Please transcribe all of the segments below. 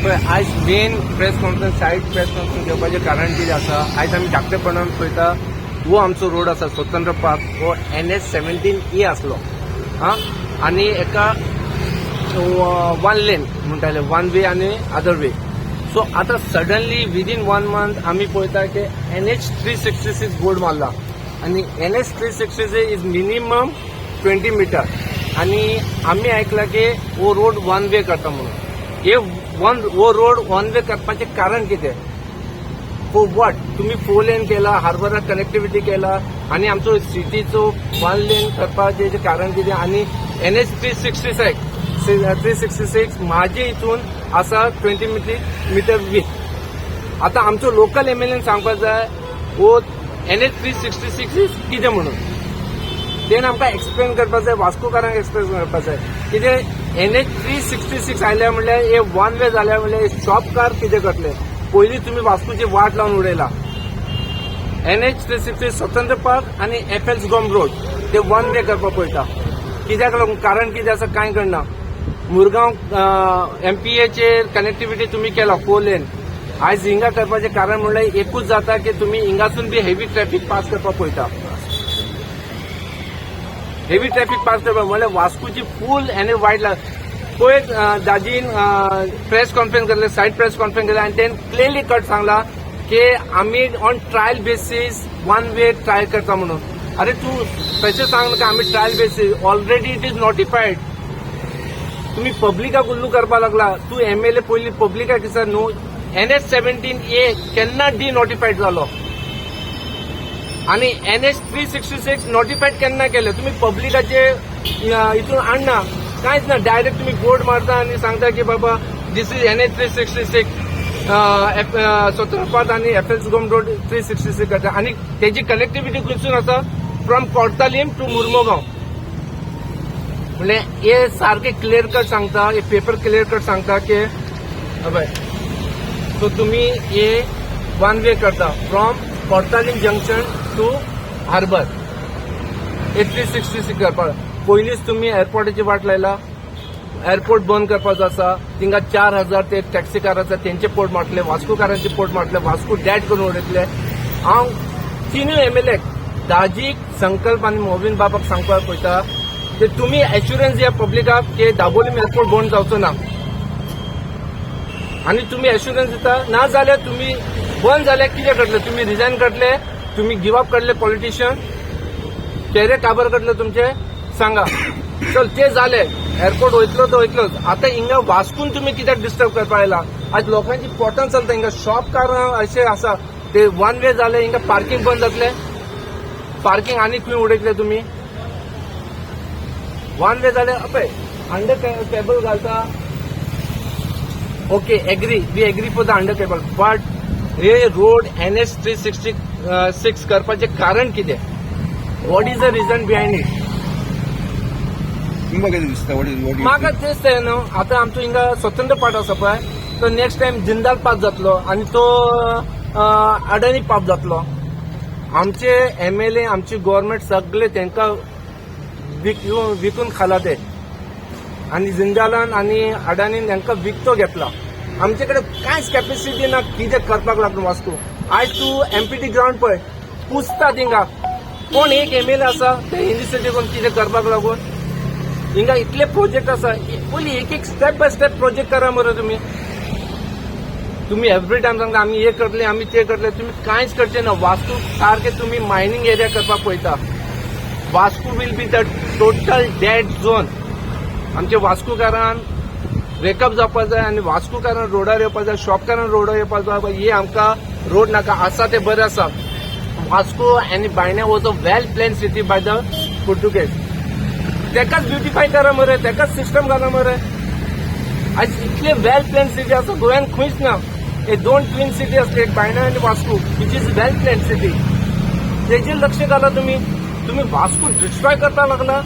पळय, आयज main press conference, side press conference घेवपाचें कारण कितें आसा? आयज आमी धाकटेपणान पळयता, हो आमचो रोड आसा स्वतंत्र पार्क, हो एनएच 17ए आसलो. आं, आनी एका वन लेन म्हणटाले, वन वे आनी अदर वे. सो आतां सडनली विदीन वन मंथ आमी पळयता की NH 366 board मारला आनी NH 366 is minimum 20 meter. आनी आमी आयकला की हो रोड वन वे करता म्हणून. हे वन हो रोड वन वे करपाचें कारण कितें? For what? तुम्ही फोर लेन केला, हार्बराक कनेक्टिव्हिटी केला आनी आमचो सिटीचो वन लेन करपाचें कारण कितें? आनी NH 366, 366 माझे हितून आसा 20 मिटर विथ. आतां आमचो लोकल एमएलएन सांगपाक जाय, हो NH 366 कितें म्हणून. तेणें आमकां एक्सप्लेन करपाक जाय, वास्कोकारांक एक्सप्लेन करपाक जाय कितें. एनएच 366 आयल्या म्हणल्यार हे वन वे जाल्या म्हणल्यार शॉपकार कितें करतले? पयलीं तुमी वास्कोची वाट लावन उडयला. एनएच 360, स्वतंत्र पार्क आनी एफ एल गोम्स रोड ते वन वे करपाक पळयता. कित्याक लागून, कारण कितें आसा, कांय कळना. मुरगांव एमपीएचेर कनेक्टिव्हिटी तुमी केला फोर लेन. आयज हिंगा करपाचें कारण म्हणल्यार एकूच जाता की तुमी हिंगासून बी हेवी ट्रॅफिक पास करपाक पळयता. हेवी ट्रॅफिक पास करपाक म्हणल्यार वास्कोची फूल आनी वायट लाग. पयर दाजीन प्रेस कॉन्फरन्स केल्ले, सायड प्रेस कॉन्फरन्स केले आनी तेणें क्लियरली कट सांगला की आमी on trial basis one way try करता म्हणून. अरे, तूं तशें सांग नाका आमी trial basis. Already it is notified. तुम्ही पब्लिकाक उल्लू करपाक लागला. तूं एमएलए, पयलीं पब्लिकाक दिसा न्हू, एनएच 17ए केन्ना डी नोटिफायड जालो आनी एनएच 366 नोटिफायड केन्ना केले? तुम्ही पब्लिकाचे हितून हाडना, कांयच ना. डायरेक्ट तुम्ही बोर्ड मारता आनी सांगता की बाबा, this is NH 366, स्वतंत्र पार्क आनी एफ एल गोम्स रोड 366 करता. आनी तेजी कनेक्टिव्हिटी खंयसून आसा? From Curtorim to Mormugao. म्हणल्यार हे सारके क्लियर कट सांगता, हे पेपर क्लियर कट सांगता की हय, सो तुम्ही हे वन वे करता from Cortalim junction to harbour, hey 366 करपाक. पयलींच तुमी एअरपोर्टाची वाट लायला. एअरपोर्ट बंद करपाचो आसा. थिंगा 4000 ते टॅक्सीकार आसा, तेंचे पोट मारतले, वास्कोकारांचे पोट मारतले, वास्को डॅड करून उडयतले. हांव तिनूय एमएलए, दाजीक, संकल्प आनी मोविन बाबाक सांगपाक पळयता की तुमी एश्युरन्स दिया पब्लिकाक की दाबोलीम एअरपोर्ट बंद जावचो ना. आनी तुमी एश्युरन्स दिता ना जाल्यार तुमी बंद जाल्यार कितें करतले? तुमी रिजायन करतले? तुमी गिवअप करतले? पॉलिटिशियन चेहरे काबर करतले तुमचे, सांगा. चल, ते जाले, एअरपोर्ट वयतलो तो वयतलोच. आतां हिंगा वास्कून तुमी कित्याक डिस्टर्ब करपा आयला? आज लोकांची पोटां चलता. हिंगा शॉपकार अशे आसा, ते वन वे जाले, हिंगा पार्किंग बंद जातले. पार्किंग आनी खंय उडयतले तुमी? वन वे जाले, पळय, अंडर केबल घालता. Okay, agree, we agree for the under cable, but hey road NH 366 करपाचें कारण कितें? What is the reason behind it? तुमकां कितें दिसता? What म्हाका तेच ते न्हू, आतां आमचो हिंगा स्वतंत्र पार्क आसा पळय, तो नेक्स्ट टायम जिंदाल पार्क जातलो आनी तो अडानी पार्क जातलो. आमचे एमएलए, आमची गव्हर्मेंट सगळे तांकां विकून खाला ते आनी जिंदालान आनी अडानीन तांकां विकतो घेतला. आमचे कडेन कांयच कॅपेसिटी ना कितें करपाक लागून वास्को. आयज तूं एमपीटी ग्रावंड पळय, पुसता थिंगा. कोण एक एमएलए आसा ते इनिशिएटीव करून कितें करपाक लागून? हिंगा इतले प्रोजेक्ट आसा. पयलीं एक एक स्टेप बाय स्टेप प्रोजेक्ट करा मरे तुमी. तुमी एवरी टायम सांगता, आमी हे करतले, आमी ते करतले. तुमी कांयच करचे ना. वास्को सारके तुमी मायनींग एरिया करपाक पळयता. Vasco will be the total dead zone. आमचे वास्कोकारान वेकअप जावपा जाय आनी वास्कोकारान रोडार येवपा जाय, शॉपकारान रोडार येवपा जाय. हे आमकां रोड नाका, आसा ते बरें आसा. वास्को आनी Baina was a well plan city by the Portuguese. तेकाच ब्युटिफाय करा मरे, तेकाच सिस्टम घाला मरे. आयज इतले वेल प्लॅन सिटी आसा गोंयांत खंयच ना. हे दोन ट्विन सिटी आसले, एक बायणा आनी Vasco, which is well plan city. तेजेर लक्ष घाला तुमी. तुमी वास्को डिस्ट्रॉय करता लागला.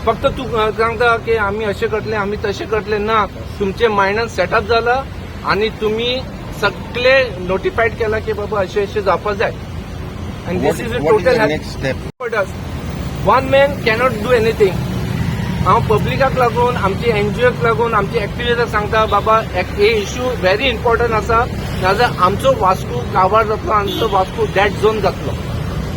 फक्त तूं सांगता की आमी अशें करतले, आमी तशें करतले. ना, तुमचे मायंडान सेटअप जाला आनी तुमी सगळे नोटिफायड केला की बाबा, अशें अशें जावपा जाय. आनी this is a What is total the next step? One man cannot do anything. हांव पब्लिकाक लागून, आमची एनजीओक लागून, आमची एक्टिविटाक सांगता, बाबा हे इश्यू व्हेरी इम्पॉर्टंट आसा, नाजाल्यार आमचो वास्को काबार जातलो, आमचो वास्को डेड झोन जातलो.